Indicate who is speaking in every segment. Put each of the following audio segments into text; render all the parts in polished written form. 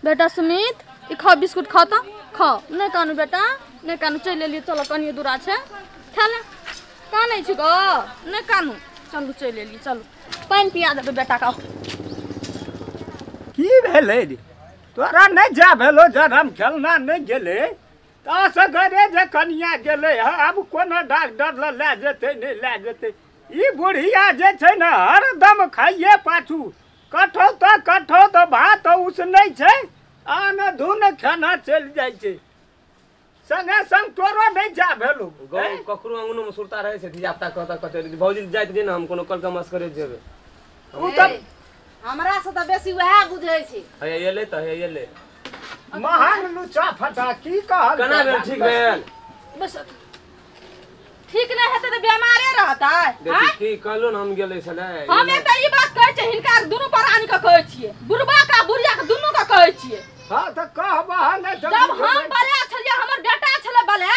Speaker 1: बेटा सुमित ई खाओ बिस्कुट खाओ त खाओ नहीं कानू बेटा नहीं कानू चल एलियै चलो कनियो दूरा छै खा ले कानै छी गो नहीं कानू चलू चल एलियै चलू पानि पिया देबै बेटा का।
Speaker 2: की भेलै रे तोरा नहीं जा भेलो जरम खेलना नहीं गेलै असगरे जे कनिया गेलै हँ आब कोनो डॉक्टर लग लए जेतै नहि लए जेतै। ई बुढ़िया जे छै ने हरदम खाइए पाछू कठौ तऽ भात उसनै छै आन धुन खाना चलि जाइ छै संगे संग तोरो नहीं जा भेलो।
Speaker 3: ककरो अंगनो में सुरता रहै छै धिया पुता कहता कतै भौजी जाइत रहियै ने हम कोनो कल कमस करे जेबै
Speaker 2: उ तऽ
Speaker 4: हमरा से तऽ बेसी वएह बुझै छै।
Speaker 3: हे एलै तऽ हे एलै
Speaker 2: महान लुचा फटा की कहल
Speaker 3: केना भेल ठीक भेल
Speaker 1: बस ठीक नहीं हेतै तऽ बेमारे रहतै।
Speaker 3: देखी की कहलो ने हम गेलै छलै
Speaker 1: हम एकटा ई बात कहै छियै हिनका दुनू प्राणी के कहै छियै बुढ़बा का बुढ़िया के दुनू के कहै छियै।
Speaker 2: हां तऽ कहबह नहि
Speaker 1: जब हम बले छलियै हमर बेटा छलै बले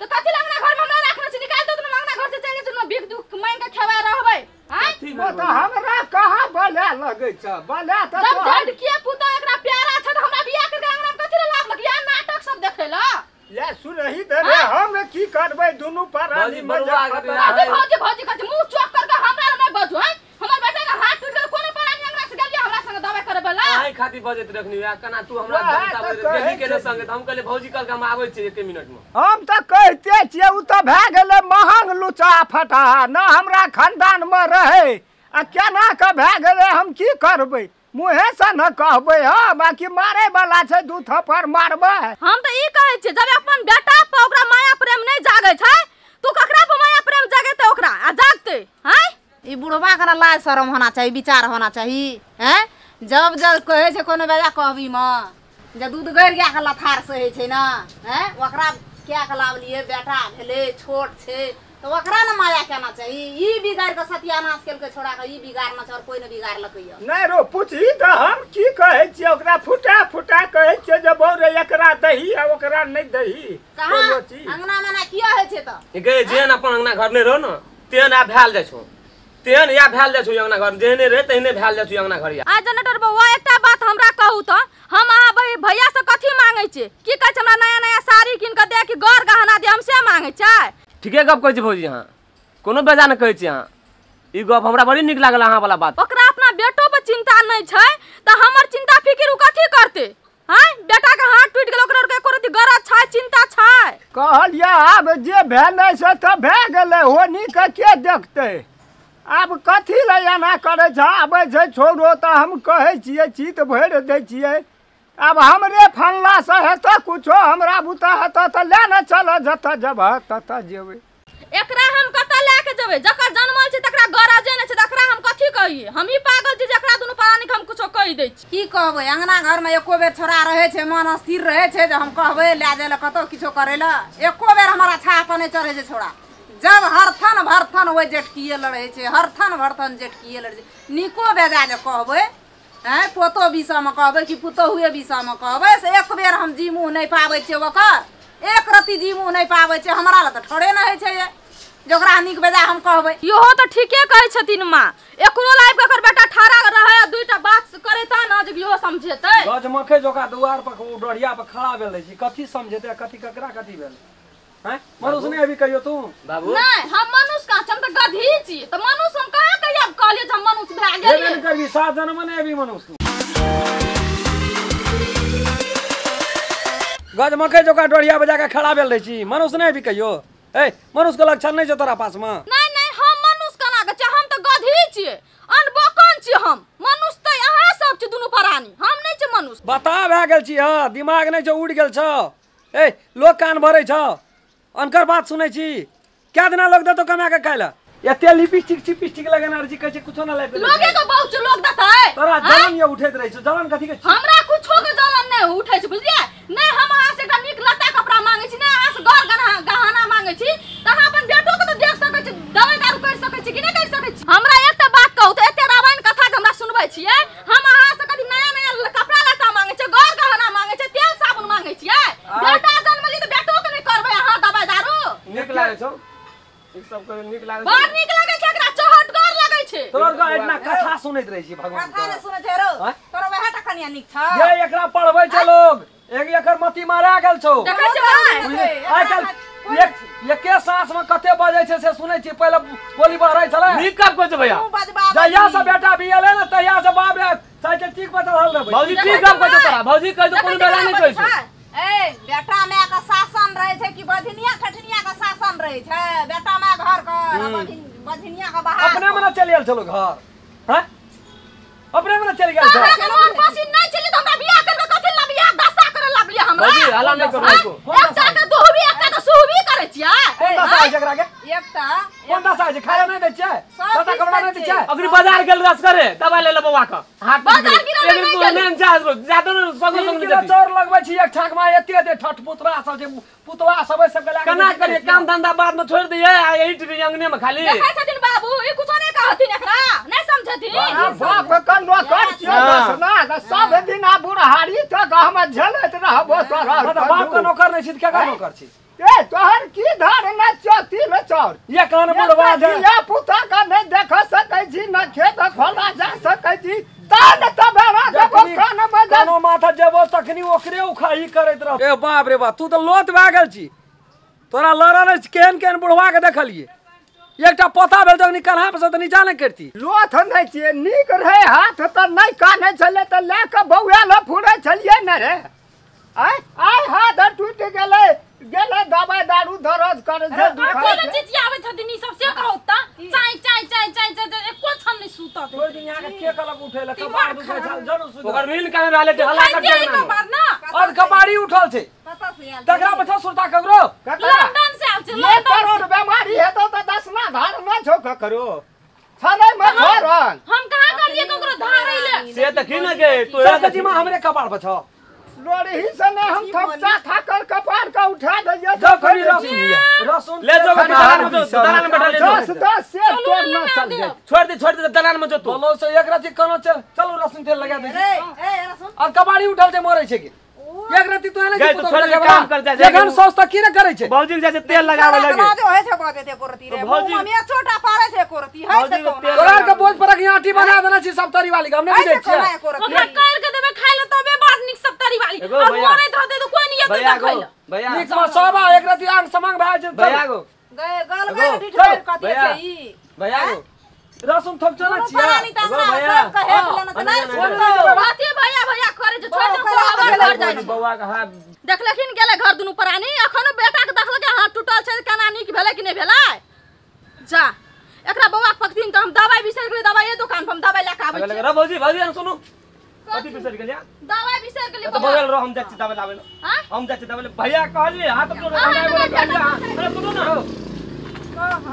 Speaker 1: तऽ कथि लए अंगना घर में हमरा राखने छै निकालि दो दुनू अंगना घर से चलि जेतै भीख दुख मांगि के खेबै रहबै।
Speaker 2: हां तऽ हमरा कहाँ बले लगै छै बले तऽ
Speaker 1: जब झटकिए पुतौ एकरा प्यारा छै तऽ हमरा बियाह करके अंगना में कथि लए लाबलक या नाटक सब देखै ल
Speaker 2: या सुनही दे रे हम की करबै दुनू प्राणी में
Speaker 1: भौजी भौजी भौजी कहै छै मुंह चौक करके हमरा लए नहि बजू। हैं हमर बेटा के हाथ टूटि गेल कोनो प्राणी अंगना से गेलियै हमरा संग दवाइ करबै ला
Speaker 3: आइ खातिर बजैत रखनी वएह केना तू हमरा गेली के संगे हम कहलियै भौजी कल के हम आबै छियै 1 मिनट में।
Speaker 2: हम तऽ कहिते छियै उ तऽ भए गेलै महंग लुचा फटा न हमरा खानदान में रहै आ केना के भए गेलै हम की करबै मुँहे से न कहबै। हाँ बाकी मारे वाला छै दू थप्पड़ मारबै।
Speaker 1: हम तऽ ई कहै छियै जब अपन बेटा पर ओकरा माया प्रेम नहीं जागै छै तू ककरा पर माया प्रेम जगेतै ओकरा आ जागतै। हैं
Speaker 4: ई बुढ़वा के लाज शरम होना चाहिए विचार होना चाहिए। हैं जब जब कहै छै कोनो बेजा कहबी में जे दूध गड़ि गाय के लथार सहै छै ने। हैं ओकरा क्या के लाबलियै बेटा भेलै छोट छै तऽ ओकरा ने माया केना चाही ई बिगाड़ के सत्यानाश केलकै छोड़ा के ई बिगाड़ना छै और कोई ने बिगाड़लकै
Speaker 2: नहीं रो पूछही तऽ हम की कहै छियै ओकरा फुटा फुटा कहै छियै जे बौ रे एकरा दही आ ओकरा नहि दही।
Speaker 4: कहाँ अंगना में ना किया होइ छै तऽ
Speaker 3: गे जेहन अपन अंगना घर नहि रहो ने तेहन आब भेल जाइ छौ तेहन या भेल जाइ छौ अंगना घर जेहने रहे तेहने भेल जाइ छौ अंगना घर।
Speaker 1: आ जनरेटर बौआ एकटा बात हमरा कहू तऽ हम अहाँ भैया से कथी मांगै छियै की कहै छै हमरा नया नया साड़ी कीन कऽ दे कि गर गहना दे हम से मांगै छियै।
Speaker 3: ठीके गप कहै छी भौजी अहाँ कोनो बेजा नहि कहै छी अहाँ ई गप हमरा बड़ी नीक लागल अहाँ वाला बात।
Speaker 1: ओकरा अपना बेटो पर चिंता नहीं छै तऽ हमर चिंता फिकिर उ कथी करतै। हैं बेटा के हाथ टूटि गेल ओकरा एको रति गरज छै चिंता छै।
Speaker 2: कहलियै आब जे भेलै से तऽ भए गेलै होनी के के देखतै आब कथी लए एना करै छै आबै छै छोड़ो तऽ हम कहै छियै चित भरि दै छियै आब हमरे फलना से हेतौ कुछो हमरा बुता हेतौ तऽ लए ने चल जतऽ जेबह ततऽ जेबै।
Speaker 1: एकरा हम कतऽ लए के जेबै जकर जनमल छै तकरा गरजे नहि छै तकरा हम कथी कहियै हम ही पागल छी जकरा दुनू प्राणी के हम कुछो कहि दै छी।
Speaker 4: की कहबै अंगना घर में एको बेर छोड़ा रहै छै मन स्थिर रहै छै जे हम कहबै लए जाइ लए कतौ किछो करै लए एको बेर हमरा छाह पर नहि चढ़ै छै छोड़ा जब हरथन भरथन ओहि जेठकिए लड़ै छै हरथन भरथन जेठकिए लड़ै छै नीको बेजा जे कहबै हैं पोतो विषयमे कहबै कि पुतोहुए विषयमे कहबै से एक बेर हम जी मुँह नहि पाबै छियै ओकर एक रत्ती जी मुँह नहि पाबै छियै हमरा लए तऽ ठोड़े नहि होइ छै जे ओकरा नीक बेजा हम कहबै।
Speaker 1: इहो तऽ ठीके कहै छथिन माँ एकरो लाइफ के ओकर बेटा ठाड़ा रहै आ दुईटा बात करै ता न जे इहो समझेतै।
Speaker 5: गजमखे जोका दुआर पर ओ डढ़िया पर खड़ा भेल रहै छी कथी समझेतै कथी ककरा कथी भेल। हैं मनुष्य नहीं अभी कहियो तू
Speaker 3: बाबू
Speaker 1: नहीं हम मनुष्य कहाँ हम तऽ गधी छी तऽ मनुष्य हम कहाँ कहिया कहलियै जे हम मनुष्य भए गेलियै।
Speaker 5: नहीं करबी 7 जन्म नहीं अभी मनुष्य तू गजमखे जोका डढ़िया बजा के खड़ा भेल रहै छी मनुष्य नहीं अभी कहियो। ए मनुष्य के लक्षण नहीं छौ तोरा पास में।
Speaker 1: नहीं नहीं हम मनुष्य केना के छी हम तऽ गधी छियै अनबकन छी हम मनुष्य तऽ अहाँ सब छी दुनू प्राणी हम नहीं छी मनुष्य।
Speaker 5: बता भए गेल छी हँ दिमाग नहीं छौ उड़ि गेल छौ। ए लोक कान भरै छौ अनकर बात सुनै छी क्या दिना लोग देतौ कमा के खाइ लए एते लिपस्टिक चिपस्टिक लगेने रहै छी कहै छै कुछो न लाबि
Speaker 1: लोगे के बहुत लोग देतै
Speaker 5: तोरा जलन ये उठैत रहै छौ जलन कथी के
Speaker 1: हमरा कुछो के जलन नहीं उठै छै बुझलियै नहीं हम अहाँ से एकटा नीक लत्ता कपड़ा मांगै छी नहीं अहाँ से गर गहना मांगै छी तऽ अहाँ अपन बेटो के तऽ देख सकै छी दवाइ दारू करि सकै छी कि नहि करि सकै छी। हमरा एकटा बात कहू तऽ एते रामायण कथा जे हमरा सुनबै छियै हम अहाँ से कथी नया नया कपड़ा लत्ता मांगै छियै गर गहना मांगै छियै तेल साबुन मांगै छियै बेटा जन्मली तऽ बेटो के नहि करबै अहाँ दवाइ दारू।
Speaker 3: नीक लागै छौ ई सब के नीक लागै छै
Speaker 1: बड़ नीक लागै छै एकरा चहटगर लागै छै
Speaker 5: तोरा के एतना कथा सुनैत रहै छी भगवान
Speaker 4: कथा नहि सुनै छै रौ तोरा वएह टा कनिया कनिया नीक छ
Speaker 5: ये एकरा पढ़बै छै लोग एक एकर मती मारा गेल छौ
Speaker 1: देखै छै
Speaker 5: आइ काल्हि एक एके सांस में कते बजै छै से सुनै छी पहिले बोली बहरै छलै
Speaker 3: नीक काम कहै छै भैया
Speaker 5: जहिया से बेटा बियाले ने तहिया से बाप रे साइकिल ठीक पर चढ़ल रहबै
Speaker 3: भौजी ठीक काम कहै छै तोरा भौजी कहै छै कोनो बेला नहि कहै छै
Speaker 4: ए बेटा माय के शासन रहे छै कि बधिनिया खटनिया के शासन रहे छै बेटा माय घर के बधिनिया के बाहर
Speaker 5: अपने मने चलि गेल छलो घर हां अपने मने चलि गेल छलो
Speaker 1: अहाँ के मोन पसिन नहीं छलै त हमरा बियाह करके कथि ला बियाह दशा करे ला बियाह हमरा
Speaker 3: भौजी हल्ला नहि करू
Speaker 1: एकटा के दोहबी एकटा के सुहबी करै छियै
Speaker 5: कोन दशा है एकरा के
Speaker 4: एकटा
Speaker 5: कोन दशा है खाया नहीं दै छियै लता कपड़ा नहीं दै छियै
Speaker 3: अखनी बाजार गेल रस करे दवाई ले ले बौआ के हाथ
Speaker 1: बाजार गिरल नहीं गेल
Speaker 3: नहीं जा जादो संग संग
Speaker 5: किलो चाउर लगबै छी एक ठाक में एते एते ठठ पुतरा सब जे पुतला सब सब के
Speaker 3: केना करिए काम धंधा बाद में छोड़ दिए आ यही टिक अंगने में खाली
Speaker 1: देखै छथिन बाबू ई कुछो नहीं कहथिन एकरा नहीं समझथिन
Speaker 2: बाप के नौकर छियै दसना सब दिन आ बुढ़ारी तक हम झेलैत रहबो तोरा
Speaker 5: बाप के नौकर नहीं छी केकर नौकर छी
Speaker 2: ए तोहर की धारणा छौ तिल चाउर
Speaker 5: ये कान बुढ़वा दे
Speaker 2: या पुता का नहीं देख सकै छी न खेत खोला जा सकै छी तन तबेरा देखो कान में
Speaker 5: कानो माथा जेबो तखनी ओकरे उखाही करैत रह ए बाप रे बाप तू त लोत भए गेल छी तोरा लड़ल अछि केहन केहन बुढ़वा के देखलिए एकटा पोता भेल जखनी कन्हा पर से त नीचा नहि करती
Speaker 2: लोथ नहीं छियै नीक रहे हाथ त नहीं काने छलै त लए के बौआ ल फुरै छलियै ने रे आय आय हाथ टूटि गेलै गेलै दवाई दारू दर्द करै छै
Speaker 1: दुखाइ छै चिचियाबै छथिन ई सब से कहू त चाय चाय चाय चाय चाय एको क्षण नहीं सुतत
Speaker 5: कोई दिन यहाँ के के कहलक उठै ल कपार दुखाइ छल जरूर सुत
Speaker 3: ओकर नींद काहे रहले छै हल्ला कर
Speaker 1: छै कपार ना
Speaker 5: और कपारी उठल छै
Speaker 4: कतऽ से आयल
Speaker 5: तकरा पछा सुरता ककरो
Speaker 1: लंदन से आयल छै
Speaker 2: लंदन करोड़ बेमारी हेतौ त दसना धार न छौ ककरो छलै म छोरन
Speaker 1: हम कहां कहलियै ककरो धारै ले
Speaker 3: से त की न गे तोरा
Speaker 5: सब जिमा हमरे कपार पर छौ
Speaker 2: लोरही से ने हम थपचा थाकर कपार का उठा दैया
Speaker 5: जखनी रसुन रसुन
Speaker 3: ले जो दलान में दलान में बैठा ले
Speaker 2: 10 10 से तोड़ न चल जाए
Speaker 3: छोड़ दे दलान में जो तू
Speaker 5: बोलो से एक राति कोनो चल चलो रसुन तेल लगा दे
Speaker 4: रे ए रसुन
Speaker 5: और कबाड़ी उठल छै मरै छै के एक राति तो एले
Speaker 3: गए तो छोड़ दे काम कर जा
Speaker 5: जखन सस्ता की ने करै छै
Speaker 3: भौजी के जाय तेल लगावे लगे
Speaker 4: जे होय छै बजे ते कोरती रे मुंह में छोटा पारै छै कोरती है छै कोना
Speaker 5: तोरा के बोझ पर के आटी बना देना छी सब तरी वाली के हम नहीं बुझै छियै
Speaker 1: ओकरा कर के देबै खाइ ले तबे बड़ नीक सब तरी वाली और मरैत रहतै त कोई नहीं एतै देखै ले
Speaker 3: भैया
Speaker 5: नीक में सब एक राति आंग समांग भए छै
Speaker 3: भैया गो
Speaker 4: गए गल गए डिठ गए कथि छै ई
Speaker 3: भैया गो
Speaker 5: रसुन थोपचो ना छियै
Speaker 4: भैया सब कहे लेना त नहीं सुनतो
Speaker 1: कथि भैया भैया करे छै छोड़ दे कोहबर घर जाइ छै
Speaker 3: बौआ के हाथ
Speaker 1: देखलखिन गेलै घर दुनू प्राणी अखनो बेटा के देखलकै हाथ टूटल छै केना नीक भेलै कि नहि भेलै जा एकरा बौआ के पकथिन त हम दवाई बिसरि गेलै दवाई दुकान पर हम दवाई लए के आबै छी
Speaker 3: रे भौजी भौजी हम सुनू कथि बिसरि गेलियै
Speaker 1: दवाई बिसरि गेलियै
Speaker 3: त बगल रह हम जाइ छी दवाई लाबै
Speaker 1: हां
Speaker 3: हम जाइ छी दवाई भैया कहलियै हाथ तोड़ अरे सुनू ना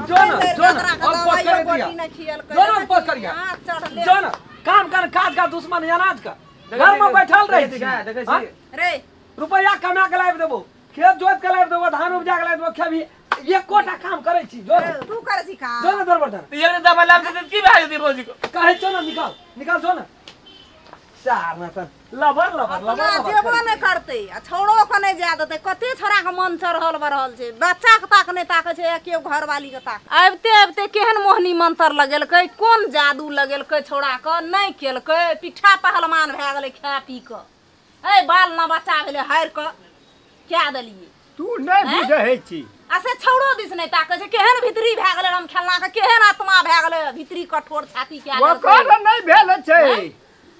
Speaker 5: जो ना अब पोस्ट कर दिया जो ना पोस्ट कर दिया जो ना काम कर काज का दुश्मन अनाज का घर में बैठल रही
Speaker 3: देखै छी
Speaker 4: रे
Speaker 5: रुपया कमा के लाइब देबो खेत जोत के लाइब देबो धान उपजा के लाइब देबो खेबी एकोटा काम करै छी जो
Speaker 4: तू करै छी काम
Speaker 5: जो ना दरबर्धन
Speaker 3: ये दवा लाब दे की भए जेतै भौजी को
Speaker 5: कहै छौ ना निकाल निकाल जो ना सार ना त लबर लबर लबर
Speaker 4: जेबो नहि करतै आ छोड़ो के नहि जाय देतै कते छोड़ा के मन चढ़ल बढ़ल छै बच्चा के ताक नहि ताकै छै केओ घरवाली के ताक आबिते आबिते केहन मोहनी मंत्र लगेलकै कोन जादू लगेलकै छोड़ा के नहि केलकै पिट्ठा पहलवान भए गेलै खा पी के ए बाल न बच्चा भेलै हारि के कए देलियै
Speaker 2: तू नहि बुझै छी
Speaker 4: आ से छौड़ो दिस नहि ताकै छै केहन भितरी भए गेलै हम खेलना के केहन आत्मा भए गेलै भितरी कठोर छाती कए देलकै
Speaker 2: ओकर नहि भेल छै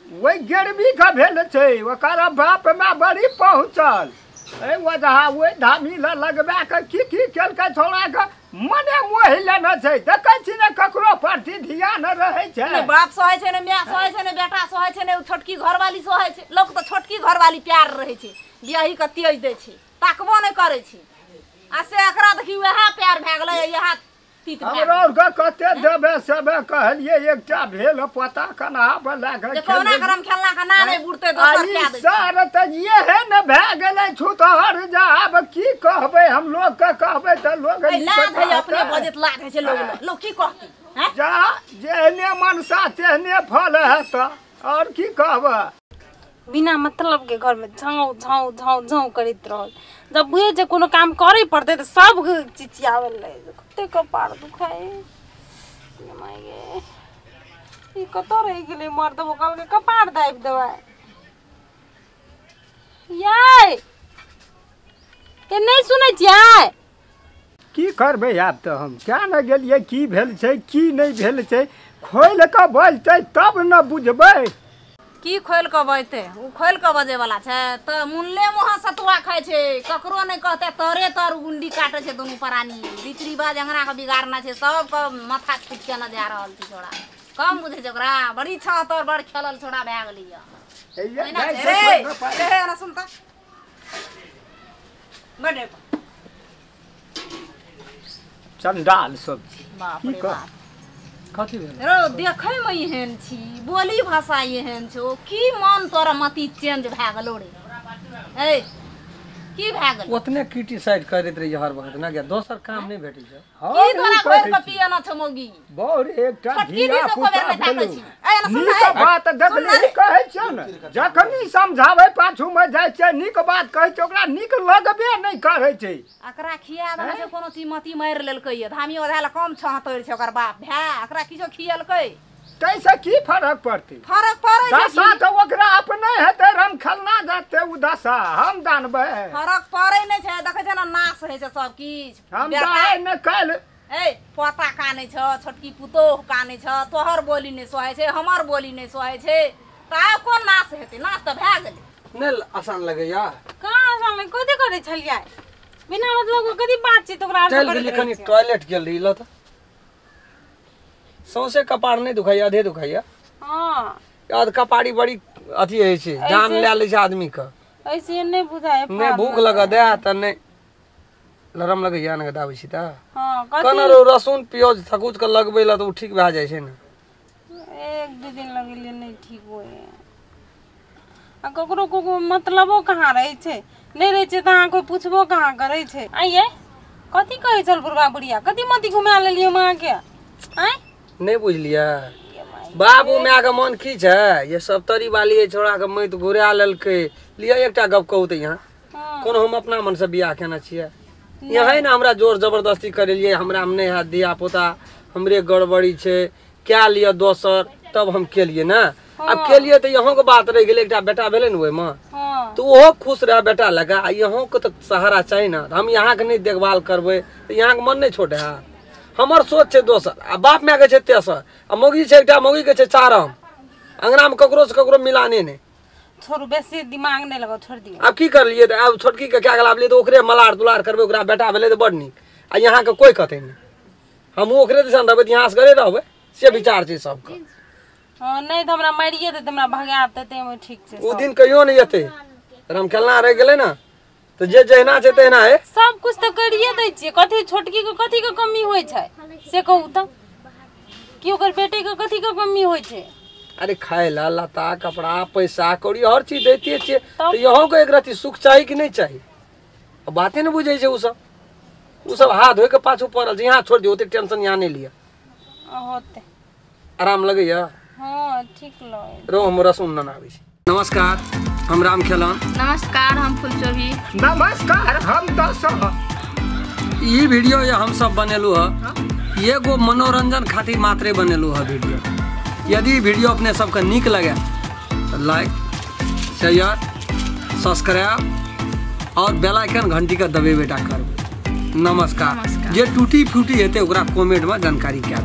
Speaker 2: वही गिरवी का भेल छै ओकर बाप माय बड़ी पहुँचल एहि वजह ओहि धामी लए लगबा के की की केलकै छोड़ा के मने मोहि लेने छै देखै छी ने ककरो प्रति ध्यान रहै छै
Speaker 4: ने बाप सहै छै ने माय सहै छै ने बेटा सहै छै ने ओ छोटकी घरवाली सहै छै लोक तऽ छोटकी घरवाली प्यार रहै छै बियाही के तेज दै छै ताकबो नहि करै छै आ से एकरा देखी वएह प्यार भए गेलै इएह
Speaker 2: हमरा आरके कते देबे सेबे कहलियै एकटा भेल पोता कन्हा पर लए के
Speaker 4: कोना करम खेलना के ना नहि बुढ़तै दोसर कए दै
Speaker 2: सर तऽ इहे ने भए गेलै छुतहर जा आब की कहबै हम लोग के कहबै तऽ लोग
Speaker 4: लाज है अपने बजत लाज है छै लोग लोग की कहतै हैं
Speaker 2: जा जेहने मनसा तेहने फल हेत और की कहबै
Speaker 6: बिना मतलब के घर में झाँव झाँव झाँव झाँव करैत रहल जब बुझे जे कोनो काम करे पड़तै तऽ सब चिचियावे लगे कते कपार दुखाए गे ई कतऽ रहि गेलै मर्द कहलकै कपार दाबि देबै। यै के नहि सुनै छियै?
Speaker 2: की करबै आब तऽ हम क्या ने गेलियै की भेल छै की नहि भेल छै, खोलि कऽ बजतै तब ने बुझबै।
Speaker 4: की खोलि कऽ बजतै? ओ खोलि कऽ बजैवला छै तऽ मुनले मुँह सतुआ खाइ छै, ककरो नहि कहतै, तरे तर गुंडी काटै छै दुनू प्राणी। रीति रिवाज अङ्गनाके बिगाड़ना छै, सबके माथा छुटि के ने जा रहल छै। छोड़ा कम बुझै छै ओकरा, बड़ी छह तर बड़ खेलल छोड़ा भए गेलैया। सुनता बड़
Speaker 2: चंडाल सब
Speaker 4: बाप रे बाप। कथी भेल रो? देखै मे एहन छी, बोली भाषा एहन छौ, की मन तोरा मति चेंज भए गेलो रे? ए की भए गेल?
Speaker 5: ओतने क्रिटिसाइज करैत रही हर वक्त ना, दोसर काम नहि भेटै छै।
Speaker 4: की तोरा घर के पियना छौ मौगी?
Speaker 2: बड़ एकटा धिया पुता भेलौ। नीक बात देखली कहै छियौ ने, जखनी समझाबै पाछू मे जाइ छै, नीक बात कहै छै ओकरा नीक लगबे नहि करै छै।
Speaker 4: एकरा खिया देने छै कोनो चीज, मति मारि लेलकै ये धामी ओझा लए कम छह तोड़ि छै ओकर बाप भाय, एकरा किछो खियलकै
Speaker 2: तैसे की फरक पड़तै?
Speaker 4: फरक पड़ै छै
Speaker 2: दशा तऽ ओकरा अपने हेतै, राम खेलना जेतै ओ दशा हम जानबै।
Speaker 4: फरक पड़ै नहि छै, देखै छै ने नाश होइ छै सब किछु।
Speaker 2: हम तऽ ने काल्हि
Speaker 4: ए पोता कानै छ, छोटकी पुतोह कानै छ, तोहर बोली नहि सोहाइ छै, हमर बोली नहि सोहाइ छै, तऽ आब कोन नाश हेतै? नाश तऽ भए गेलै।
Speaker 5: नहि आसान लगैया?
Speaker 6: कहाँ आसान लगे? कथी करै छलियै बिना मतलब के? कथी बातचीत ओकरा
Speaker 5: चलि गेली? कनि टॉयलेट गेल रही ल तऽ सौंसे कपार नहि दुखाइया, आधे दुखाइया।
Speaker 6: हाँ
Speaker 5: आध कपारी बड़ी अथी होइ छै, जान लए लै छै आदमी के।
Speaker 6: ऐसे नहि बुझाय,
Speaker 5: नहि भूख लगा दे तऽ नहि लरम लगैया ने दाबै छी तऽ।
Speaker 6: हाँ
Speaker 5: कना रो रसुन प्याज थकुच के लगबै ला तऽ ओ ठीक भए जाइ छै ने।
Speaker 6: एक दू दिन लगेलियै नहि ठीक होय। आ ककरो ककरो मतलबो कहाँ रहै छै? नहि रहै छै तऽ अहाँ कोइ पुछबो कहाँ करै छै? आइये कथी कहै छल बुढ़बा बुढ़िया? कथी मति घुमा लेलियै हम अहाँके? आँय
Speaker 5: नहीं बुझलियै? बाबू my के मन की छै, ये सप्तरी वाली छोड़ा के मैत घुरा लेलकै। लिअ एकटा गप कहू तऽ यहाँ कोनो हम अपना मन से बियाह केने छियै? यहाँ ने हमरा जोर जबरदस्ती करेलियै, हमरा मे नहि हैत धिया पुता, हमरे गड़बड़ी छै, कए लिअ दोसर, तब हम केलियै ने। आब केलियै तऽ यहों के बात रहि गेलै, एकटा बेटा भेलै ने ओहिमे तऽ ओहो खुश रहै बेटा लगा, आ यहों के तऽ सहारा चाही ने। हम यहाँके नहि देखभाल करबै तऽ यहाँके मन नहि छोट हैत। हमर सोच छै दोसर, आ बाप my के छै तेसर, आ मौगी छै एकटा, मौगी के छै चारम। अंगना में ककरो से ककरो मिलाने नहि।
Speaker 6: छोड़ू, बेसी दिमाग नहि लगाउ, छोड़ दियौ।
Speaker 5: आब की करलियै तऽ आब छोटकी के क्या गलाबलियै तऽ ओकरे मलार दुलार करबै, ओकरा बेटा भेलै तऽ बड़ नीक, आ यहाँके कोइ कहतै नहि। हमहूँ ओकरे दिसन रहबै तऽ यहाँ से घरे रहबै, से विचार छै सबके।
Speaker 6: हाँ नहि तऽ हमरा मारिए देतै, हमरा भगा देतै, ठीक छै।
Speaker 5: ओ दिन कहियो नहि एतै, रामखेलना रहि गेलै ने तऽ जे जहिना छै तहिना है।
Speaker 6: सब कुछ तऽ करिए दै छियै, कथी छोटकी के कथी के कमी होइ छै से कहू तऽ? कि ओकर बेटे के कथी के कमी होइ छै?
Speaker 5: अरे खाय ला लत्ता कपड़ा पैसा कौड़ी हर चीज दैते छियै, तऽ यहों के एक रति सुख चाही कि नहि चाही? बाते नहि बुझै छै ओ सब। ओ सब हाथ धोइ के पाछू पड़ल छै। यहाँ छोड़ दियौ, ओते टेंशन यहाँ नहि लिअ।
Speaker 6: होतै
Speaker 5: आराम लगैया?
Speaker 6: हाँ ठीक लगे।
Speaker 5: रो हम रसुन न आबै छै। नमस्कार, हम राम खेलन।
Speaker 1: नमस्कार, हम फुलचोभी।
Speaker 2: नमस्कार, हम दशरथ।
Speaker 5: ई वीडियो ये हम सब बनेलू है, एगो मनोरंजन खातिर मात्रे बनेलू है वीडियो। यदि वीडियो अपने सबके नीक लगे तो लाइक शेयर सब्सक्राइब और बेल आइकन घंटी के दबेबे टा करबै। नमस्कार। जे टूटी फूटी हेतै ओकरा कमेंट में जानकारी कए।